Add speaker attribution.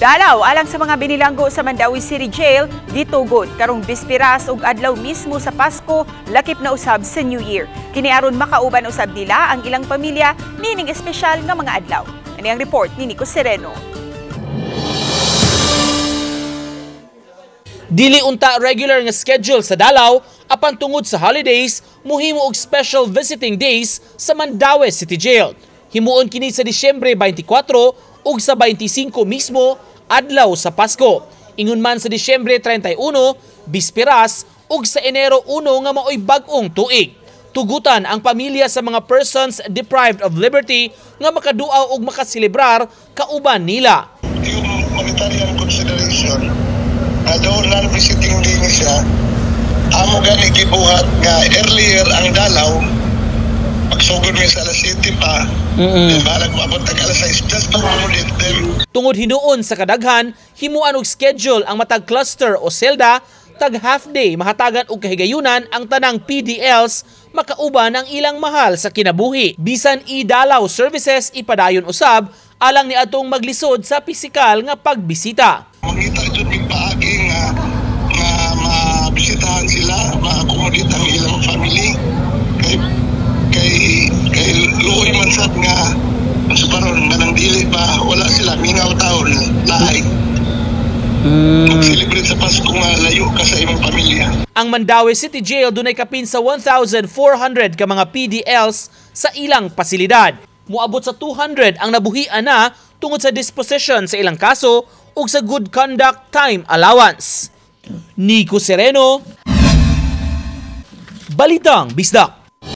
Speaker 1: Dalaw alang sa mga binilanggo sa Mandaue City Jail gitugot karong bispiras ug adlaw mismo sa Pasko, lakip na usab sa New Year. Kini aron makauban usab nila ang ilang pamilya nining espesyal nga mga adlaw. Ani ang report ni Nico Sereno.
Speaker 2: Dili unta regular nga schedule sa dalaw, apan tungod sa holidays, muhimo og special visiting days sa Mandaue City Jail. Himuon kini sa Disyembre 24 ug sa 25 mismo, adlaw sa Pasko. Ingon man sa Disyembre 31, bispiras ug sa Enero 1 nga maoy bag-ong tuig. Tugutan ang pamilya sa mga persons deprived of liberty nga makaduaw ug makaselebrar kauban nila.
Speaker 3: Yung humanitarian consideration, daw non-visiting day ni siya, amo gani gibuhat nga earlier ang dalaw, pagsugod mi sa alas 7 pa, balag maabot tag alas 6, just to accommodate them.
Speaker 2: Tungod hinuon sa kadaghan, himuan og schedule ang matag cluster o selda, tag half day mahatagan og kahigayunan ang tanang PDLs makauban ang ilang mahal sa kinabuhi. Bisan idalaw services ipadayon usab alang ni atong maglisod sa pisikal nga pagbisita.
Speaker 3: Mangita jud mig paagi nga mabisitahan sila, ma-accommodate ang ilang family. Kay luoy man sad nga sa karon nga nang dili pa wala sila mingaw taon lahi. Mag-celebrate sa Pasko nga layo ka sa imong pamilya.
Speaker 2: Ang Mandaue City Jail dunay kapin sa 1,400 ka mga PDLs sa ilang pasilidad. Moabot sa 200 ang nabuhian na tungod sa disposition sa ilang kaso ug sa good conduct time allowance. Nico Sereno, Balitang Bisdak.